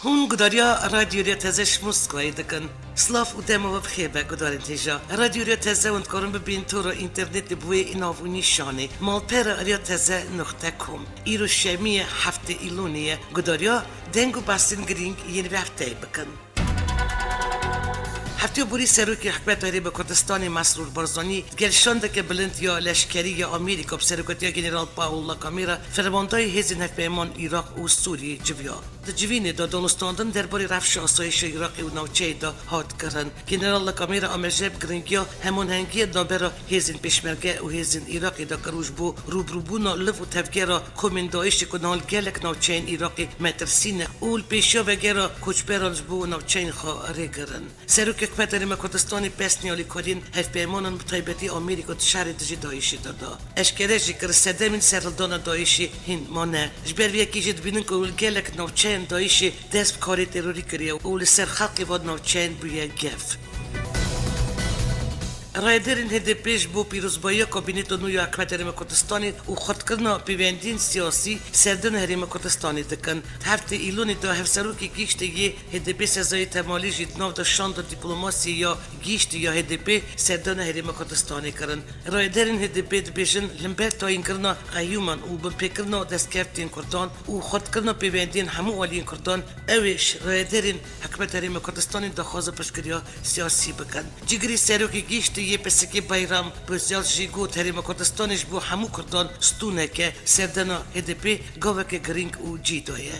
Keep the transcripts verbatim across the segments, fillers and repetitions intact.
Hûn gudariya Radyo Rêya Teze ji Moskvayê dikin. Silav û dema we bi xêr be, gudarên hêja. Radyo Rêya Teze hûn dikarin bibînin tora înternetê bi wê nav û nîşanê: malpera rêya teze nuqte com. Îro şemiyê heftê Îlonê ye. Gudariya deng û behsên girîng yên vê hefteyê bikin. Heftê borî Serokê Hikûmeta Herêma Kurdistanê Mesrûr Barzanî gel şandeke bilind ya leşkerî ya Amerîka bi serokatiya General Paul Lacamera, fermandayê hêzên hevpeyman Iraq û Sûriyê civiya. Di civînê de danûstandin derbarê rewşa asayîşa Iraqê û navçeyê de hat kirin. General Lacamera amêje bi giringiya hemûnhengiyê navbera hêzên pêşmerge û hêzên Iraqê de kir û ji bo rûbirûbûna liv û tevgera komên DAIŞê ku niha li gelek navçeyên Iraqê metirsî ne û li pêşiya vegera koçberan ji bo navçeyên xwe rêgirin. Serokê Hikûmeta Herêma Kurdistanê pesnî alîkariyên hevpeymanan, bi taybetî Amerîka, di şerê dijî DAIŞê de da. Eşkere jî kir, sedemên serhildana DAIŞê hîn mane. Ji ber vê yekê jî dibînin ku li gelek navçeyên DAIŞê dest bi karê terorî kiriye û li ser xelkê van navçeyên bûye gef. Rayedarên H D P ji bo pîrozbayiya kabîneta nû ya Hikûmeta Herêma Kurdistanê û xurtkirina pêvendiyên siyasî serdana Herêma Kurdistanê dikin. Di heftê Îlonê de hevserokê giştî yê H D P Sezayê Temalî jî di nav de şanda dîplomasiyê ya giştî ya H D P serdana Herêma Kurdistanê kirin. Rayedarên H D P dibêjin, li hember tayînkirina qeyûman û binpêkirina destkeftên Kurdan û xurtkirina pêvendiyên hemû aliyên Kurdan, ew ê ji rayedarên Hikûmeta Herêma Kurdistanê daxwaza piştgiriya siyasî bikin. Cîgirê serokê giştî yê P S K Bayram Bozyal jî got, Herêma Kurdistanê ji bo hemû Kurdan stûnek e, serdana H D P gaveke girîng û cî daye.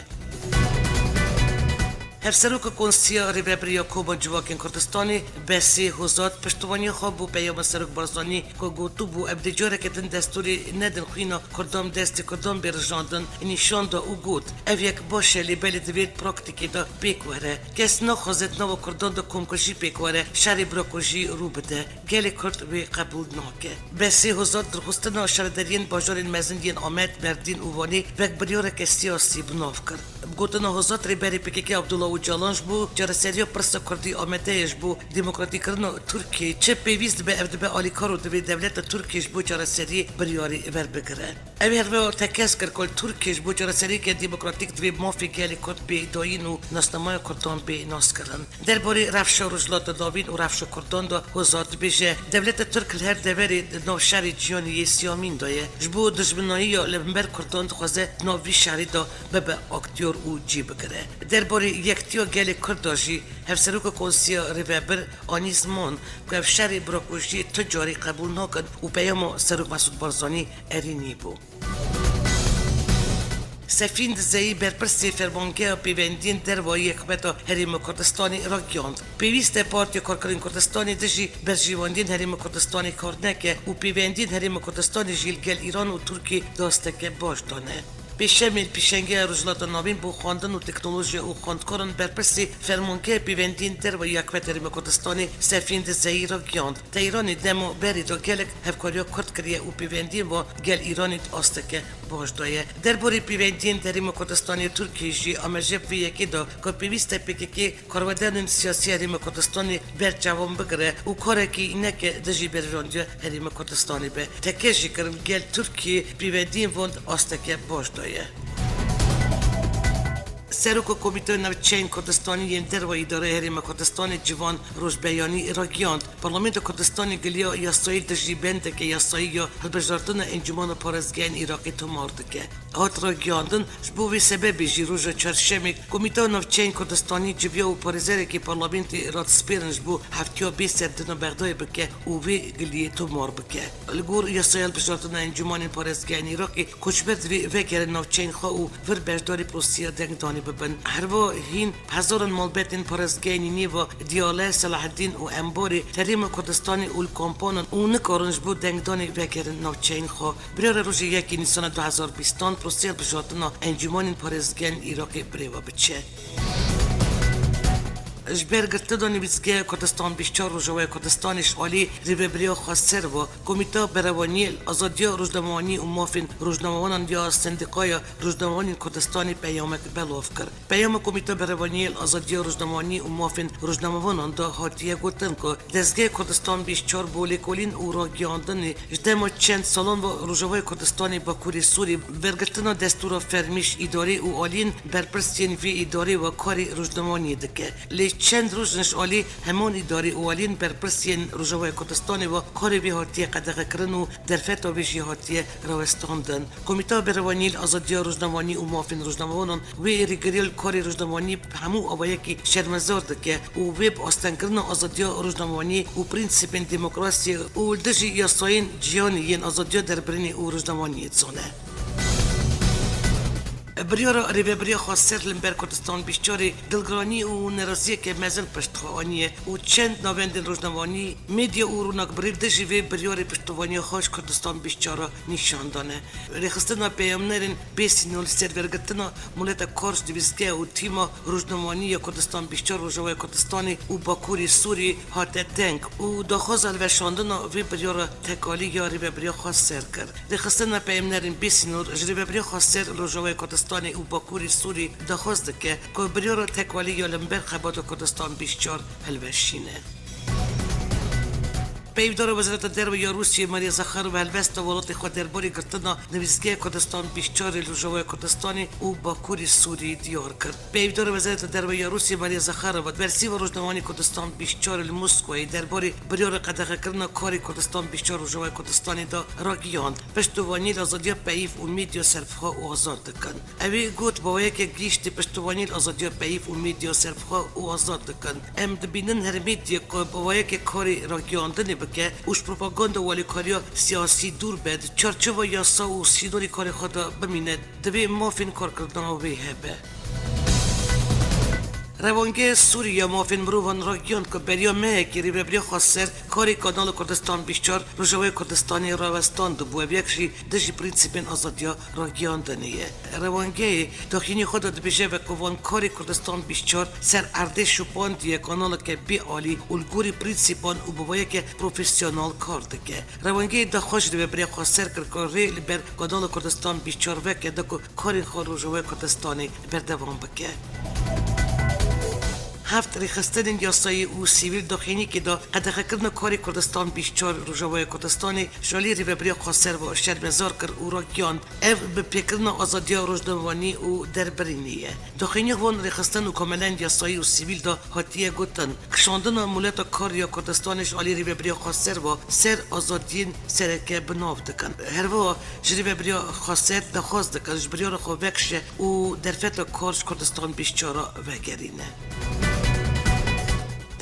Hevseroka Konseya Rêvebir ya Koma Civakên Kurdistanê, Besê Hozat, piştevaniya xwe bo peyama Serok Barzanî ku gotibû, ev dê careke din destûrê nedin xwîna Kurdan bi destê Kurdan bê rijandin, nîşan da û got, ev yek baş e, lê belê divê di praktîkê de pêk were. Kes naxwaze di nava Kurdan de komkujî pêk were, şerê birakujî rû bide. Gelê Kurd wê qebûl nake. Besê Hozat dirxistina şaredariyên bajarên mezin yên Amed, Merdîn û Wanê wek biryareke siyasî bi nav kir. Bi gotina Hozat, rêberê P K K Abdullah Ocalan ji bo çareseriya pirsa Kurdî amade ye, ji bo demokratîkirina Tirkiyeyê çi pêwîst dibe, ev dibe alîkar û divê dewleta Tirkiyê ji bo çareseriyê biryarê verbigire. Ew her wiha tekez kir ku li Tirkiyê ji bo çareseriyeke demokratîk divê mafê gelê Kurd bê dayîn û nasnameya Kurdan bê naskirin. Derbarê rewşa Rojhilata Navîn û rewşa Kurdan de Hozat dibêje, dewleta Tirk li her deverê di nav şerê cîhanê yê siyamîn de ye. Ji bo dijminayiya li hember Kurdan dixwaze di nav vî şerê de bibe aktyor û cî bigire. Derbarê yektiya gelê Kurd de jî Hevseroka Konseya Rêvebir anî ziman ku ev şerê birakujiyê tu carî qebûl nakin û peyama Serok Mesûd Barzanî erênî bû. Sefîn Dizeyî, berpirsê Fermangeha Pêvendiyên Derve yê Hikûmeta Herêma Kurdistanê ragihand, pêwîst e Partiya Karkerên Kurdistanê dijî berjewendiyên Herêma Kurdistanê kar neke û pêvendiyên Herêma Kurdistanê jî li gel Îran û Tirkiyê dasteke baş dane. Pêşemê li Pêşengeha Rojhilata Navîn bo Xwendin û Teknolojiya û Xwendkaran, berpirsê Fermangeha Pêvendiyên Derve ya Hikûmeta Herêma Kurdistanê Sefîn Dizeyî ragihand, Tehranê dema berê de gelek hevkariya Kurd kiriye û pêvendiyên wan gel Îranê di asteke baş de ye. Derbarê pêvendiyên Herêma Kurdistanê û Tirkiyê jî amêje bi vê yekê da ku pêwîst e P K K karwedanên siyasî Herêma Kurdistanê berçavan bigire û karekî neke dijî berjewendiya Herêma Kurdistanê be. Tekez jî kirin gel Tirkiyê pêvendiyên wan di asteke baş de ye. Seroka Komîteya Navçeyên Kurdistanî yên Derve Îdareya Herêma Kurdistanê Civan Rojbeyanî ragihand, Parlamentoya Kurdistanê giliya yasayê dijî bendeke yasayî ya hilbijartina Encûmena Parêzgehên Iraqê tomar dike. Hat ragihandin, ji bo vê sebebê jî roja çarşemê Komîteya Navçeyên Kurdistanî civiya û parêzerekî Parlamentê radispêrin ji bo heftiya bê serdana Bexdayê bike û vê giliyê tomar bike. Li gor yasaya hilbijartina Encûmanên Parêzgehên Iraqê, koçber divê vegerin navçeyên xwe û vir beşdarî proseya dengdanê bibin. Herwiha hîn hezaran malbetên parêzgehên Nîneva, Diyale, Selaheddîn û Embarê di Herêma Kurdistanê û li kampanan û nikarin ji bo dengdanê vegerin navçeyên xwe. Biryar e rojê yekê Nîsana du hezar bîstan proseya hilbijartina Encûmanên Parêzgehên Iraqê birêve biçe. Ji ber girtina nivîsgeha Kurdistan Bîşçar Rojavaya Kurdistanê ji alî Rêveberiya Xweser ve, Komîta Berevaniyê li Azadiya Rojnamevanî û Mafên Rojnamevanan ya Sendîkaya Rojnamevanên Kurdistanê peyamek belav kir. Peyama Komîta Berevaniyê li Azadiya Rojnamevanî û Mafên Rojnamevanan de hatiye gotin ku dezgehê Kurdistan Bîşçar bo lêkolîn û ragiyandinê ji dema çend salan ve Rojavayê Kurdistanê Bakurê Sûrî bergirtina destûra fermî ji îdarê û aliyên berpirs yên vê îdarê ve karê rojnamevaniyê dike. Lê çend roj in ji alî heman îdarê û aliyên berpirs yên Rojavayê Kurdistanê ve karê vê hatiye qedexekirin û derfeta vê jî hatiye rawestandin. Komîta Berevaniyê li Azadiya Rojnamevanî û Mafên Rojnamevanan wê rêgiriya li karê rojnamevanî bi hemû awayekî şermezar dike û wê bi astengkirina azadiya rojnamevanî û prensîpên demokrasiyê û li dijî yasayên cîhanê yên azadiya derbirînê û rojnamevaniyê dizane. Biryara Rêveberiya Xweser li ber Kurdistan Bîşçarê dilgiranî û neraziyeke mezin pişt xwe aniye û çend navendên rojnamevanî, medya û ronakbirî li dijî vê biryarê piştovaniya xwe ji Kurdistan Bîşçar re nîşan dane. Rêxistina peyamnerên bê sînor li ser vergirtina mileta Kurd ji nivîsgeha û tîma rojnamevanî ya Kurdistan Bîşçar Rojavaya Kurdistanê û Bakurê Sûrî hate deng û daxwaza hilweşandina vê biryara tekalî ya Rêveberiya Xweser kir. Rêxistina peyamnerên bê sînor ji Rêveberiya Xweser li Rojavaya Kurdistanê û Bakurê Sûrî daxwaz dike ku biryara tekalî ya li ber xebata Kurdistan Bîşçar hilweşîne. Peyvdara Wezareta Derve ya Rûsiyê Maria Zakharova helwesta welatê xwe derbarê girtina nivîsgeha Kurdistan Bîşçarê li Rojavaya Kurdistanê û Bakurê Sûrî diyar kir. Peyvdara Wezareta Derve ya Rûsiyê Maria Zakharova bersîva rojnamevanê Kurdistan Bîşçarê li Moskwayê derbarê biryara qedexekirina karê Kurdistan Bîşçar Rojavaya Kurdistanê de ragihand, piştovaniyê li azadiya peyv û medya serbixwe û azad dikin. Ew ê got, bi awayeke giştî piştovaniyê li azadiya peyv û medya serbixwe û azad dikin. Em dibînin her medyek ku bi awayeke karê ragihandinê bike û ji propaganda û alîkariya siyasî dûr be, di çarçova yasa û sînorê karê xwe de bimîne, divê mafên karkirina wê hebe. Revangê Sûrî ya Mafên Mirovan ragihand ku beriya mehekê Rêveberiya Xweser karê Kanala Kurdistan Bîşçar Rojavaya Kurdistanê rawestandibû, ev yek jî dijî prensîpên azadiya ragihandinê ye. Revangeyê daxuyaniyê xwe de dibêje, vekovan karê Kurdistan Bîşçar ser erdê şopandiye kanaleke bê alî û li gorî prensîpan û bi wayeke profesyonel kar dike. Revangeyê daxwaz ji Rêveberiya Xweser kir ku rê li ber Kanala Kurdistan Bîşçar veke da ku karên xwe Rojavaya Kurdistanê berdewam bike. Heft rêxistinên yasayî û sivîl daxuyaniyekê da qedexekirina karê Kurdistan Bîşçar Rojavaya Kurdistanê ji alî Rêveberiya Xweser ve şermezar kir û ragihand, ev bi pêkirina azadiya rojnamevanî û derbirînê ye. Daxuyaniya van rêxistin û komelên yasayî û sivîl de hatiye gotin, kişandina mileta Kurd ya Kurdistanê ji alî Rêveberiya Xweser ve ser azadiyên sereke bi nav dikin. Her wiha ji Rêveberiya Xweser daxwaz dikin, ji biryara xwe vekişe û derfeta kar ji Kurdistan Bîşçar re vegerîne.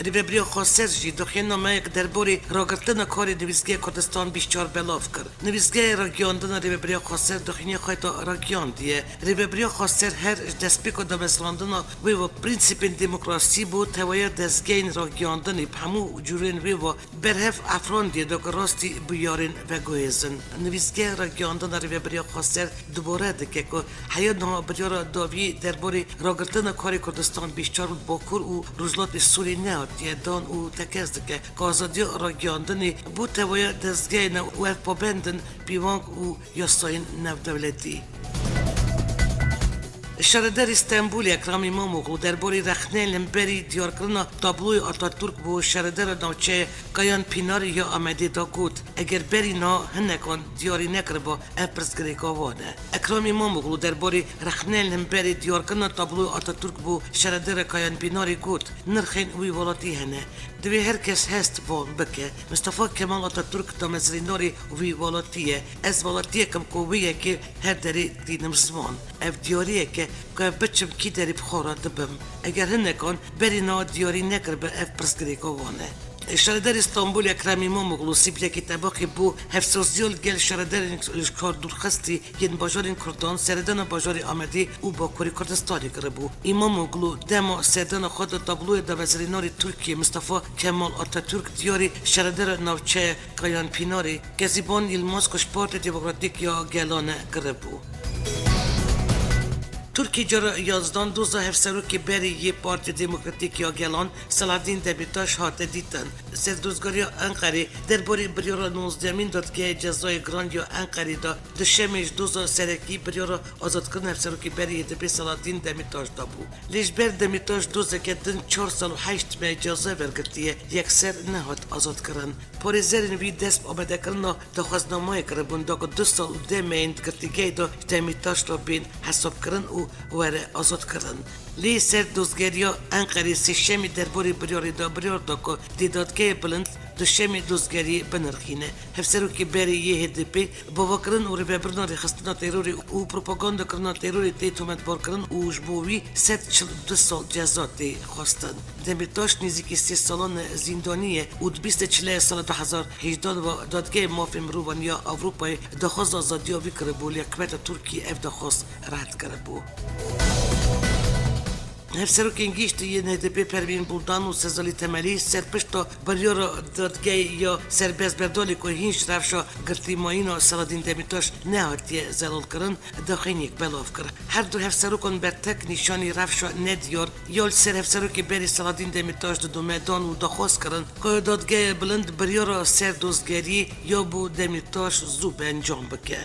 Rêveberiya Xweser jî daxuyaniyek derbarê ragirtina karê nivîsgeha Kurdistan Bîşçar belav kir. Nivîsgehê ragihandina Rêveberiya Xweser daxuyaniya xwe de ragihandiye. Rêveberiya Xweser her ji destpêka damezrandina wê ve prensîpên demokrasî bo tevaya dezgehên ragihandinê bi hemû cûrên wê ve berhev afirandiye da ku rastî bûyerên veguhêzin. Nivîsgeha ragihandina Rêveberiya Xweser dubare dike ku heya niha biryara dawî derbarê ragirtina karê Kurdistan Bîşçar li Bakur û Rojhilatê Sûrî nehatiye dan û tekez dike ku azadiya ragihandinê bo tevaya dezgehê ne û ev pabend in pêvan û yasayên navdewletî. Şaredarê Stenbolê Ekrem Îmamoglu derbarê rexneyên li hemberî diyarkirina tabloyê Atatürk bo şaredara navçeya Kayan Pînarê ya Amedê de got, eger berî niha hinekan diyarî nekiriba, ev pirsgirêka wan e. Ekrem Îmamoglu derbarê rexneyên li hemberî diyarkirina tabloyê Atatürk bo şaredara Kayan Pînarê got, nirxên wî welatî hene. Divê her kes hest van bike. Mistefa Kemal Atatürk damezrîndarê wî welatî ye. Ez welatiyek im ku wê yekê her derê tînim ziman. Ev diyariyek e ku ev biçim kî derê bi xwe re dibim. Eger hinekan berî niha diyarî nekiribe, ev pirsgirêka wan e. Şaredarê Stenbolê Ekrem Îmamoglu sîbiyekî tebaqî bo hevsaziya li gel şaredarên ji kar dûrxistî yên bajarên Kurdan seredana bajarê Amedê û Bakurê Kurdistanê kiribû. Îmamoglu dema serdana xwe di tabloya damezrînarê Tirkiyê Mistefa Kemal Atatürk diyarî şaredara navçeya Kayan Pînarê Kezîban Yilmaz ku ji Partiya Demokratîk ya Gelan e kiribû. Tirkî cara yazdan doza hevserokê berê yê Partiya Demokratîk ya Gelan Selahaddîn Demîrtaş hate dîtin. Serdozgeriya Enqerê derbarê biryara nozdehemîn Dadgehê Cezayê Giran ya Enqerê de Duşemê ji doza serekî biryara azadkirina hevserokê berê H D P Selahaddîn Demîrtaş dabû. Lê ji ber Demîrtaş dozeke din çar sal û heşt meh ceza wergirtiye, yekser nehat azadkirin. Parêzerên wî dest bi amadekirina daxwaznameyê kiribûn, da ku du sal û deh mehên di girtîgehê de ji Demîrtaş re bên hesabkirin û were azadkirin. Lê serdozgeriya Enqerê sêşemî derbarê biryarê de biryar da ku dê dadgehê bilind duşemê dozgeriyê binirxîne. Hevserokê berê yê H D P, bavakirin û rêvebirina rêxistina terorê û propagandakirina terorê tê tometbarkirin û ji bo wî sed çil û du sal ceza tê xwestin. Demîrtaş nêzîkî sê salan e zîndanî ye û di bîst û çilê sala du hezar hejdan ve Dadgehê Mafê Mirovan ya Ewropayê daxwaza azadiya wî kiribû, lê hikûmeta Tirkiyê ev daxwaz red kiribû. Hevserokên giştî yên H D P Pervîn Buldan û Sezalî Temelî ser pişta biryara dadgehê ya serbestberdalê ku hîn ji rewşa girtîmayîna Selahaddîn Demîrtaş nehatiye zelalkirin, daxuyaniyek belav kir. Her du hevserokan bertek nîşanî rewşa nediyar ya li ser hevserokê berê Selahaddîn Demîrtaş didome dan û daxwaz kirin ku Dadgeha Bilind biryara serdozgeriyê ya bo Demîrtaş zû bi encam bike.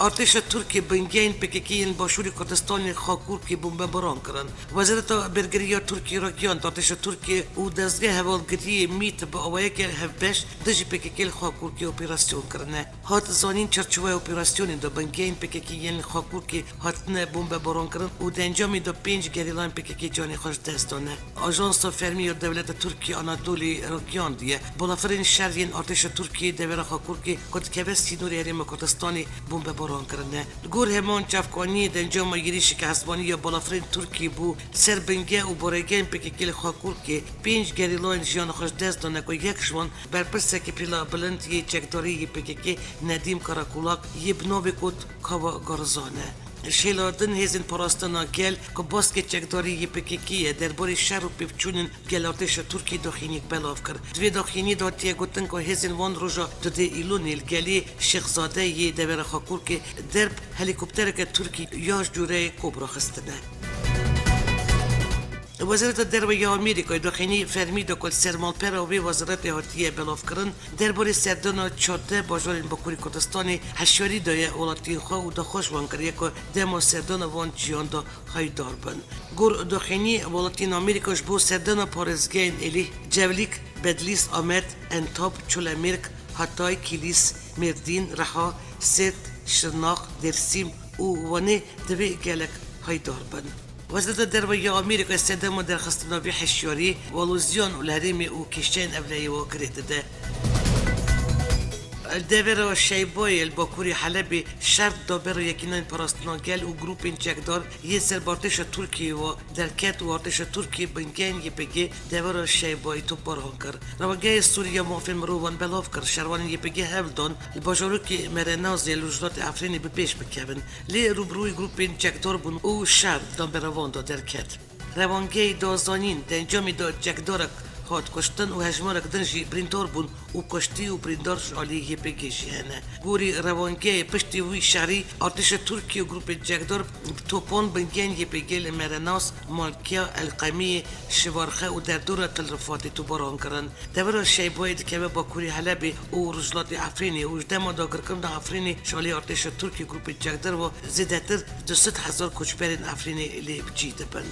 Artêşa Tirkiyê bingehên P K K yên Başûrê Kurdistanê Xakurkê bombebaran kirin. Wezareta Bergirî ya Tirkiyê ragihand, artêşa Tirkiyê û dezgeh hevalgiriyê MÎT bi awayeke hevbeş dijî P K K li Xakurkê operasyon kirine. Hat zanîn, çarçoveya operasyonê de bingehên P K K yên li Xakurkê hatine bombebarankirin û di encamê de pênc gerîlayên P K K canê xwe ji dest dane. Ajansa fermî ya dewleta Tirkiyê Anadolî ragihandiye, balafirên şer yên artêşa Tirkiyê devera Xakurkê ku dikeve sînorê Herêma Kurdistanê bombebaran kirine. Li gor heman çavkaniyê di encama êrîşeke hesbanî ya balafirên Tirkiyê bû ser bingeh û baregehên P K K li Xakurkê pênc gerîlayên jiyana xwe ji dest dane ku yek ji wan berpirsekî pîla bilind yê çekdarî yê P K K Nedîm Karakulak yê bi navê kot Kava Garizan e. Ji hêla din hêzên parastina gel ku baskê çekdarî yê P K K ye derbarê şer û pêvçûnên gel artêşa Tirkiyê daxuyaniyek belav kir. Di vê daxuyaniyê de hatiye gotin ku hêzên wan roja dudê Îlonê li gelê Şêxzade yê devera Xakurkê derb helîkoptereke Tirkî ya ji cûreyê Kobra xistine. Wezareta Derve ya Amerîkayê daxuyanî fermî da ku li ser malpera wê wezaretê hatiye belavkirin, derbarê serdana çardeh bajarên Bakurê Kurdistanê hişyarî daye welatiyên xwe û daxwaz ji wan kiriye ku dema serdana van cîhan de haydar bin. Gor daxuyanî, welatiyên Amerîka ji bo serdana parêzgehên êlî Cewlîk, Bedlîs, Amed, Entab, Çolemêrg, Hatay, Kîlîs, Mêrdîn, Riha, Sêrt, Şirnax, Dêrsîm û Wanê divê gelek haydar bin. Wezareta Derve ya Amerîka sedema derxistina vê hişyarî, aloziyan û li herêmê û kêşeyên ewlehiyê wa girê dide. Li devera Şeybayê li bakurê Helebê şer da bera Yekîneyên Parastina Gel û grûpên çekdar yên ser bi artêşa Tirkiyê wa derket û artêşa Tirkiyê bingehên Y P G devera Şeybayê topbaran kir. Rewagehê Sûrî ya Mafên Mirovan belav kir, şervanên Y P G hewl dan li bajarokê Merenazê li rojhilatê Efrînê bi pêş bikevin. Lê rûbirûyî grûpên çekdar bûn û şer di navbera wan de derket. Rewangehê da zanîn, di encamê de çekdarek hat kuştin û hejmarek din jî birîndar bûn û kuştî û birîndar ji alî Y P G jî hene. Gorî rewangehê, piştî wî şerî artêşa Tirkiyê û grûpên çekdar bi topan bingehên Y P G li Merenas, Malkiya, Elqemiyê, Şivarxe û derdora Til Rifatê topbaran kirin. Devera Şeybayê dikeve bakurê Helebê û rojhilatê Efrînê û ji dema dagirkirina Efrînê ji alî artêşa Tirkiyê û grûpên çekdar ve zêdetir du sed hezar koçberên Efrînê lê bi cî dibin.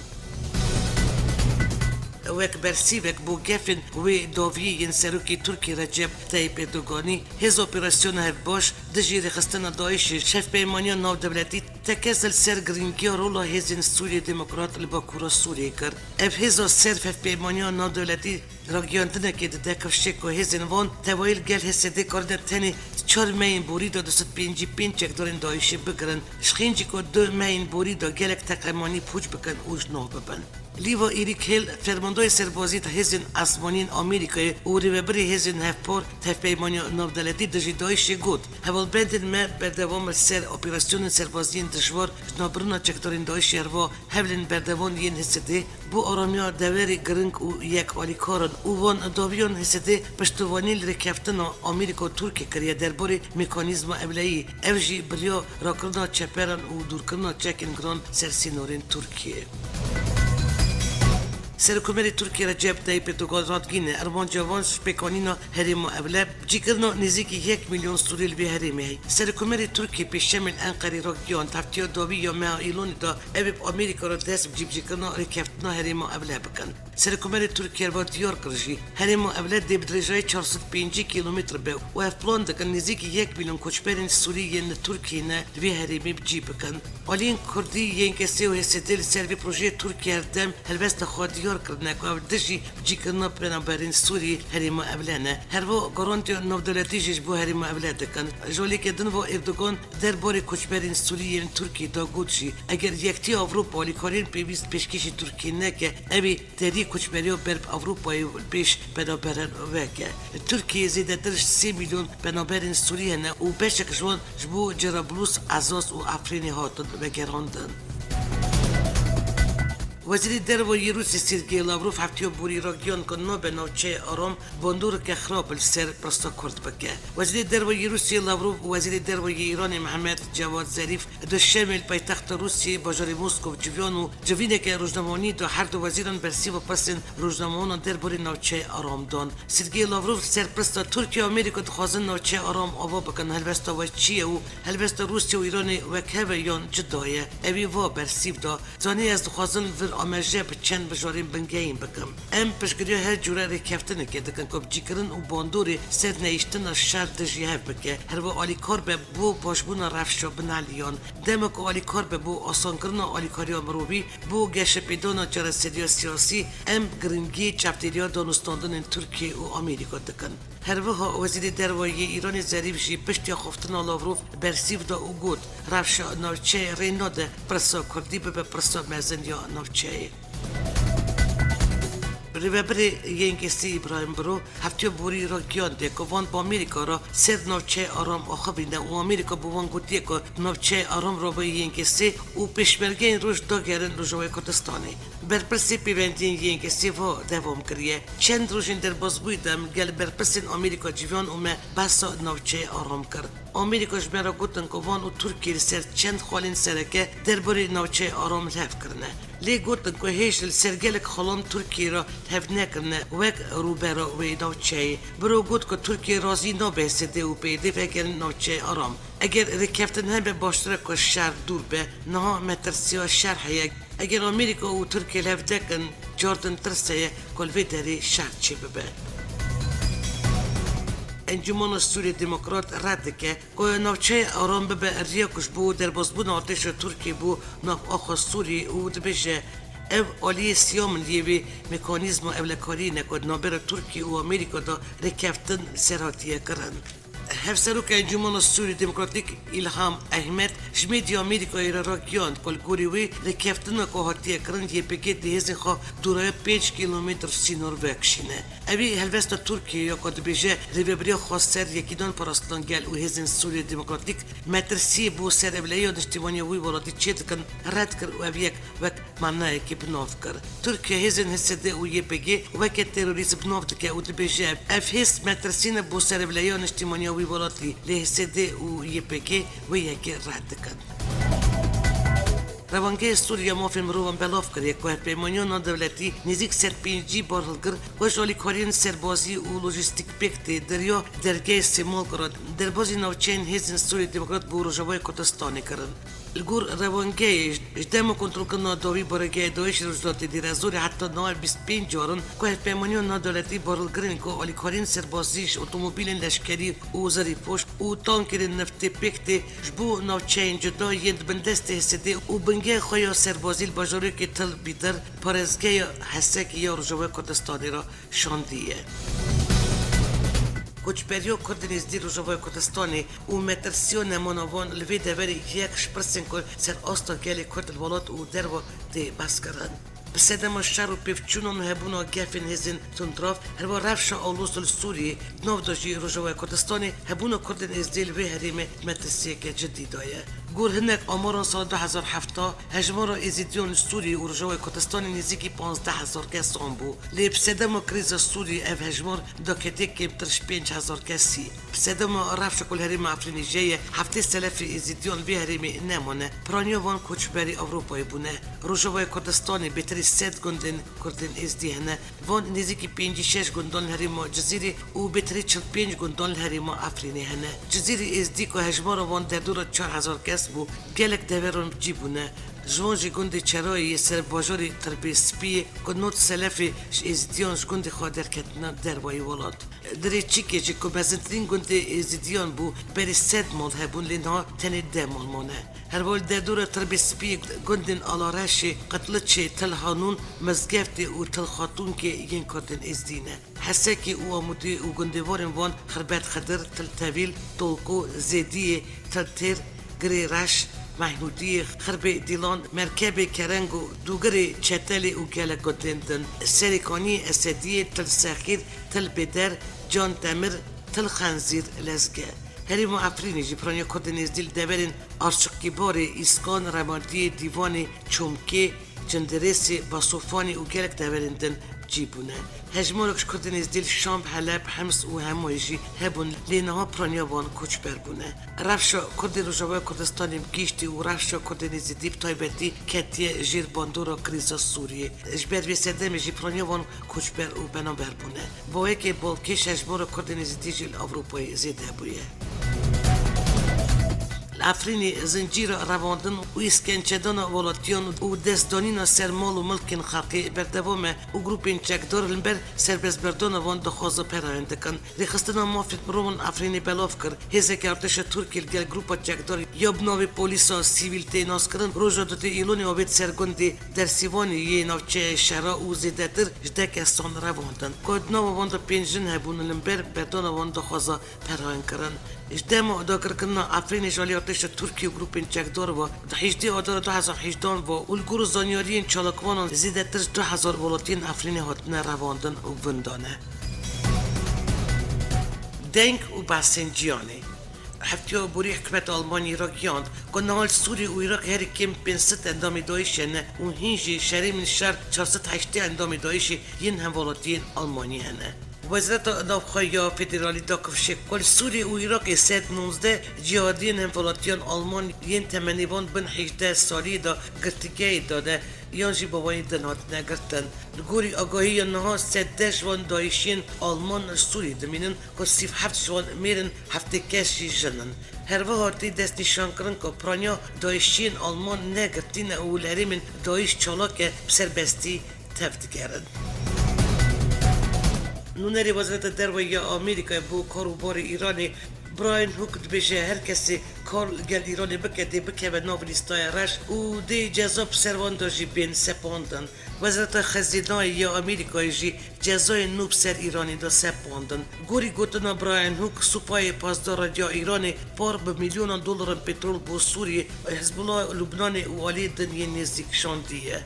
Wek bersîvek bo gefên wê dawiyê yên serokê Tirkiyê Recep Tayyip Erdoganî, hêza operasyona hevbaş dijî rêxistina DAIŞê ji hevpeymaniya navdewletî tekez li ser girîngiya rola hêzên Sûriyê Demokrat li Bakûra Sûriyê kir. Ev hêza ser hevpeymaniya navdewletî ragihandinekê dide kifşê ku hêzên van tevayî li gel H S D karine tenê di çar mehên borî de du sed pêncî pênc çekdarên DAIŞê bigirin. Ji xêncî ku du mehên borî de gelek teqemanî pûç bikin û ji nav bibin. Lîva Îrîk Hêl, fermandoyê serbazî di hêzên esmanî yên Amerîkayê û rêvebirê hêzên hevpar di hevpeymaniya navdewletî dijî DAIŞê got, hevalbendên me berdewam li ser operasyonên serbazî yên dijwar ji navbirina çekdarên DAIŞê herva hewlên berdewam yên HSDê bo aramiya deverê giring û yek alîkar in û van dawiyan HSDê piştivanî li rêkeftina Amerîka û Tirkiyê kiriye derbarê mekanîzma ewleyî, ev jî bi riya rakirina çeperan û dûrkirina çekên giran ser sînorên Tirkiyê. Serokkomarê Tirkiyê Recep Tayyip Erdogan ragihîne, armanca van ji pêkanîna herêma ewle bicîkirina nêzîkî yek milyon Sûrî li vê herêmê heye. Serokkomarê Tirkiyê pêşemê li Enqerê ragihand, hefteya dawî ya meha Îlonê de ew ê bi Amerîka re dest bi cîbicîkirina rêkeftina herêma ewle bikin. Serokkomarê Tirkiyê herva diyar kir jî, herêma ewle dê bi dirêjayî çar sed pêncî kîlometre be û ev plan dikin nêzîkî yek milyon koçberên Sûrî yên li Tirkiyê ne li vê herêmê bi cî bikin. Aliyên Kurdî, YNKS'ê û HSDê li ser vê projeyê Tirkiye herdem helwesta xwe diyar kirine ku ew dijî cîkirina penaberên Sûrî herêma ewle ne. Herva garantiya navdewletî jî ji bo herêma ewle dikin. Ji aliyekê din ve Erdogan derbarê koçberên Sûrî yên Tirkiyê de got jî, eger Yekîtiya Ewropa alîkariyên pêwîst pêşkêşî Tirkiyê neke, ew ê deriyê koçberiya ber bi Ewropayê û li pêş penaberan veke. Li Tirkiyeyê zêdetir ji sê milyon penaberên Sûrî hene û beşek ji wan ji bo Cerablus, Ezaz û Efrînê hatin vegerandin. Wezîrê Derve yê Rûsya Sergey Lavrov hefteya borî ragihand ku nabe navçeyê aram bandoreke xirab li ser pirsa Kurd bike. Wezîrê Derve yê Rûsya Lavrov û Wezîrê Derve yê Îranê Mehmet Cewad Zerîf di şemê li paytexta Rûsiyê bajarê Moskow civiyan û civîneke rojnamewanî de her du wezîran bersîva pirsên rojnamewanan derbarê navçeyê aram dan. Sergey Lavrov li ser pirsa Tirkiye û Amerîka dixwazin navçeya aram ava bikin, helwesta we çi ye û helwesta Rûsya û Îranê wek hev e yan cuda ye? Ewî va bersîv da, zanî ez dixwazim vir ameje bi çend mijarên bingehîn bikim. Em piştgiriya her cûre rêkeftinekê dikin ku bicîkirin û bandorê ser nehiştina şer dijî hev bike, herwe alîkar be bo başbûna rewşa binaliyan. Dema ku alîkar be bo asankirina alîkariya mirovî, bo geşepêdana çareseriya siyasî, em giringî çavdêriya danûstandinên Tirkiye û Amerîka dikin. Her wiha Wezîrê Derve yê Îranê Zerîf jî piştî axaftina Lavrov bersîv da û got, rewşa navçeyê rê nade pirsa Kurdî bibe pirsa mezin ya navçeyê. Rêvebirê YNKS'ê Îbrahîm Biro hefteya borî ragihandiye ku van bi Amerîka re ser navçeyê aram axivîne û Amerîka bi wan gotiye ku navçeyê aram re bi YNKS'ê û pêşmergeyên Roj dagerin Rojavayê Kurdistanê. Berpirsê pêvendiyên YNKS'ê va dewam kiriye, çend rojên derbasbûyî de em gel berpirsên Amerîka civiyan û me behsa navçeyê aram kir. Amerîka ji me re gotin ku van û Tirkiye li ser çend xalên sereke derbarê navçeyê aram li hev kirine. Lê gotin ku hêj li ser gelek xalan Tirkiye re li hev nekirine wek rûbera wê navçeyê. Biro got ku Tirkiye razî nabe HSD û PYD vegerin navçeyê aram. Eger rêkeftin hebe baştir e ku şer dûr be, niha metirsiya şer heye. Eger Amerîka û Tirkiye li hev nekin, cardin tirs heye ku li vê derê şer çêbibe. Encûmena Sûriyê Demokrat red dike ku navçeyê aram bibe riya ku ji bo derbasbûna artêşa Tirkiyê bo nav axa Sûriyê û dibêje, ev aliyê siyam in yê vê mekanîzma ewlekariyê ne ku di navbera Tirkiye û Amerîka de rêkeftin ser hatiye kirin. Hevseroka Encûmena Sûriyê Demokratîk Îlham Ehmed ji medya Amerîkayê re ragihand ku li gorî wê rêkeftina ku hatiye kirin Y P G dê hêzên xwe dûraya pênc kîlometr sînor vekişîne. Evî helwesta Tirkiyê ya ku dibêje rêvebiriya xwezser, yekîdan parastina gel û hêzên Sûriyê Demokratîk metirsiyê bo serevlehiya niştîmaniya wî welatî çêdikin, red kir û ev yek wek manayekê bi nav kir. Tirkiye hêzên H S D û Y P G weke terorîst bi nav dike û dibêje, ev hêz metirsî ne bo serevlehiya niştîmaniya wî welatî, lê H S D û Y P G wê yekê red dikin. Rewangehê Sûriya Mafên Mirovan belav kiriye ku hevpeymaniya navdewletî nêzîk sed pêncî barhilgir ku ji alîkariyên serbazî û lojîstîk pêk tê, di riya dergehê Sêmalka re derbazî navçeyên hêzên Sûriyê Demokrat bo Rojavayê Kurdistanê kirin. Li gor rewangehê, ji dema kontrolkirina dawî baregehê DAIŞ'ê li Rojhilatê Dêrezorê heta niha bîst pênc car in ku hevpeymaniya navdewletî barhilgirên ku alîkariyên serbazî ji otomobîlên leşkerî û zerîpoş û tankerên neftê pêk tê, ji bo navçeyên cuda yên di bin destê H S D û bingehê xwe ya serbazî li bajarokê Til Bîdir, parêzgeha Hesekê ya Rojavayê Kurdistanê re şandiye. Koçberiya Kurdên Êzidî Rojavayê Kurdistanê û metirsiya nemana wan li vê deverê yek ji pirsên ku ser asta gelê Kurd li welat û derve tê behs kirin. Bi Sedema şer û pêvçûnan hebûna gefên hêzên tundrav, herwa rewşa aloz li Sûriyê, di nav de jî Rojavaya Kurdistanê, hebûna Kurdên Êzdî li vê herêmê metirsiyeke cidî daye. Gor hinek amaran sala du hezar heft, hejmara Êzidiyan li Sûriyê û Rojavaya Kurdistanê nêzîkî panzdeh hezar kesan bû. Lê bi sedema krîza Sûriyê ev hejmar daketiye kêmtir ji pênc hezar kesî. Bi sedema rewşa ku li herêma Efrînê jê ye, heftê selefê Êzidiyan li vê herêmê nemane. Piraniya van koçberî Ewropayê bûne. Rojavaya Kurdistanê bêtirî sed gundên Kurdên Êzdî hene. Van nêzîkî pêncî şeş gundan li herêma Cizîrê û bêtirî çil pênc gundan li herêma Efrînê hene. Cizîrê Êzdî ku hejmara van derdora çar hezar kes bû, gelek deveran bi cî bûne. Ji wan jî gundê Çerayê yê ser bajarê Tirbê Spiyê ku nod selefê ji Êzidiyan ji gundê xwe derketine dervayî welat. Dirê Çîkê jî ku mezintirîn gundê Êzidiyan bû, berî sed mal hebûn, lê niha tenê deh mal mane. Herwal derdora Tirbê Spiyê gundên Alareşê, Qitliçê, Til Hanûn, Mizgeftê û Til Xatûnkê yên Kurdên Êzdî ne. Hesekê û Amûdê û gundêvarên wan Xirbet Xidir, Til Tevîl, Tolko, Zêdiyê, Til Têr, Girê Reş, Mehnûdiyê, Xirbê Dîlan, Merkebê Kerengo, Dûgirê Çetelê û gelek gundên din. Serê Kaniyê, Esediyê, Til Sexîr, Til Bêder, Can Temir, Til Xenzîr, Lezge. Herêma Efrînê jî piraniya Kurdên Êzdî li deverên Arçiqkîbarê, Îskan, Remandiyê, Dîvanê, Çomkê, Cindirêsê, Basofanê û gelek deverên din cî bûne. Hejmarek ji Kurdên Êzdî li Şam, Heleb, Hems û Hemayê jî hebûn, lê niha piraniya wan koçber bûne. Rewşa Kurdê Rojavaya Kurdistanê bi giştî û rewşa Kurdên Êzidî bi taybetî ketiye jêr bandora krîza Sûriyê. Ji ber vê sedemê jî piraniya wan koçber û penaber bûne. Bo yekê balkêş hejmara Kurdên Êzidî jî li Ewropayê zêde bûye. Li Efrînê zincîra revandin û îskençedana welatiyan û destdanîna ser mal û milkên xelkê berdewam e û grûpên çekdar li ber serbestberdana wan daxwaza perayan dikin. Rêxistina Mafê Mirovan Efrînê belav kir, hêzeke artêşa Tirkiyê li gel grûpa çekdar ya bi navê Polîsa Sivîl tê naskirin, roja dutê Îlonê avêt ser gundê Dersîvanê yê navçeya Şera û zêdetir ji deh kesan revandin. Ku di nava wan de pênc jin hebûn, li ber berdana wan daxwaza perayan kirin. Ji dema dagirkirina Efrînê ji alî artêşa Tirkiyê û grûpên çekdar ve di hejdê Adara du hezar hejdehan ve û li gor zanyariyên çalakvanan zêdetir ji du hezar welatiyên Efrînê hatine revandin û vindan e. Deng û behsên cîhanê. Heftiya borî hikûmeta Almanyayê ragihand ku niha li Sûriyê û Iraqê herî kêm pênc sed endamê DAIŞê ne û hîn jî şerê min şer çar sed heştê endamê DAIŞê yên hemwelatiyên Almanyê hene. Wezareta Navxwe ya Federalî dakifşe ku li Sûriyê û Iraqê sed nozdeh cihadiyên hemwelatiyan Alman yên temenê wan bin hejdeh saliyê de girtîgehê de ne yan jî bi wayî din hatine girtin. Li gorî agahiya niha sed deh ji wan DAIŞiyên Alman li Sûriyê dimînin ku sî û heft ji wan mêr in, heftê kes jî jin in. Her wiha tê destnîşankirin ku piraniya DAIŞiyên Alman ne girtî ne û li herêmên DAIŞ çalak e bi serbestî tev digerin. Nûnerê Wezareta Derve ya Amerîkayê bo kar û barê Îranê Brian Hook dibêje, her kesê kar li gel Îranê bike dê bikeve nav lîstaya reş û dê ceza bi ser wan de jî bên sepandin. Wezareta Xezînayê ya Amerîkayê jî cezayên nû bi ser Îranê de sepandin. Gorî gotina Brian Hook, Supayê Pasdaran ya Îranê par bi milyonan dolaran petrol bo Sûriyê, Hizbullah, Lubnanê û aliyê din yên nêzîk şandiye.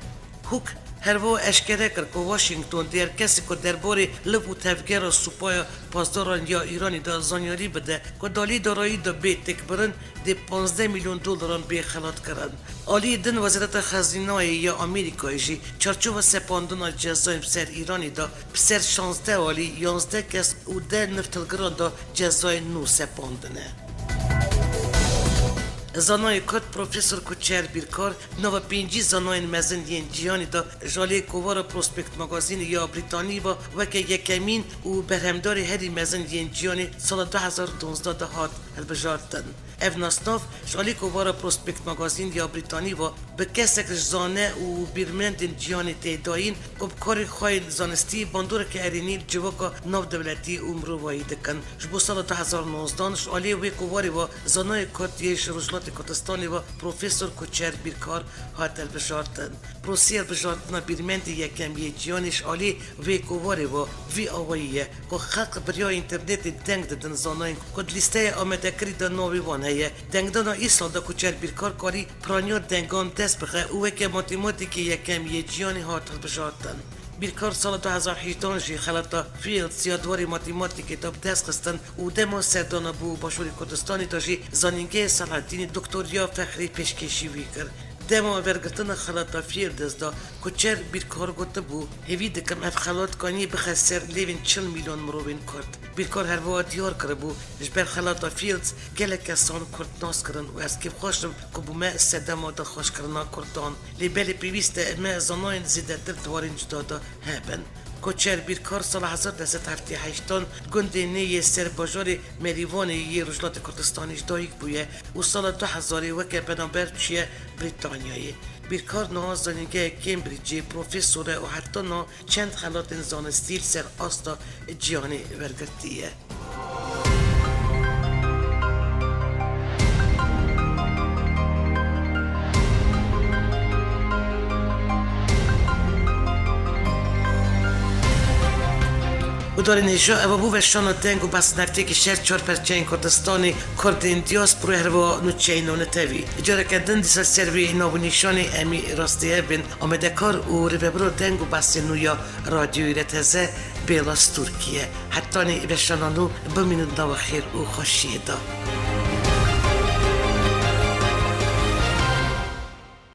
Hook herwiha eşkere kir ku Washington dê her kesê ku derbarê liv û tevgera Supaya Pasdaran ya Îranê de zanyarî bide ku di alî darayî de bê têkbirin, dê panzdeh milyon dolaran bê xelatkirin. Aliyê din Wezareta Xezînayê ya Amerîkayê jî çarçova sepandina cezayên bi ser Îranê de bi ser şazdeh alî, yanzdeh kes û deh nifthilgiran de cezayên nû sepandine. Zanayê Kurd Profesor Kuçer Bîrkar di nava pêncî zanayên mezin yên cîhanê de ji aliyê kovara Prospekt Magazînê ya Brîtanî ve weke yekemîn û berhemdarê herî mezin yên cîhanê sala du hezar û duwazdeh de hat hilbijartin. Ev nasnav ji alî kovara Prospekt Magazîn ya Brîtanî ve bi kesek ji zane û bîrmendên cîhanê tê dayîn ku bi karên xwe yên zanistî bandoreke erênî li civaka navdewletî û mirovayî dikin. Ji bo sala du hezar û nozdan ji alî wê kovarê ve zanayê Kurd yê ji Rojhilata Di Kurdistanê ve Profesor Koçer Bîrkar hat hilbijartin. Prosîya hilbijartina bîrmendê yekem yê cîhanê ji alî vê kovarê ve vî awayî ye ku xelq bi riya înternetê deng didin zanayên ku di lîsteya amadekirî de navê wan heye. Dengdana îsal de Koçer Bîrkar karî piraniya dengan dest bixe û weke matematîkê yekem yê cîhanê hat hilbijartin. Bîrkar sala du hezar hejdehan jî xelata Fields ya di warê matematîkê de bi dest xistin û dema serdana bû Başûrê Kurdistanê de jî zanîngehê Selahaddînê doktoriya fexrî pêşkêşî wî kir. Dema wergirtina xelata Fields de Koçer Bîrkar gotibû, hêvî dikim ev xelat kaniyê bixe ser lêvên çil mîlyon mirovên Kurd. Bîrkar her wiha diyar kiribû, ji ber xelata Fields gelek kesan Kurd nas kirin û ez kêfxweş im ku bûme sedema dilxweşkirina Kurdan. Lê belê pêwîst e me zanayên zêdetir di warên cuda de hebin. Koçer Bîrkar sala hezar neh sed heftê heştan gundê Nê yê ser bajarê Merîvanê yê Rojhilatê Kurdistanê ji dayik bûye û sala du hezarê weke penaber çûye Brîtanyayê. Bîrkar niha zanîngehê Cambridgeê profesor e û heta niha çend xelatên zanistî li ser asta cîhanê wergirtiye. Guhdarên hêja, eva bû veşana deng û behsa neftiyekî ji her çar perçeyên Kurdistanê, Kurdên diasporayê, her wiha nûçeyên nû netewî. Careke din dîsa ser vê nav û nîşanê em ê rastî hev bên. Amadekar û rêvebiro deng û behsên nû ya Radyoyê Re Teze Bêla Stûrkî ye. Hetanî veşana nû bimînin di nava xêr û xweşiyê de.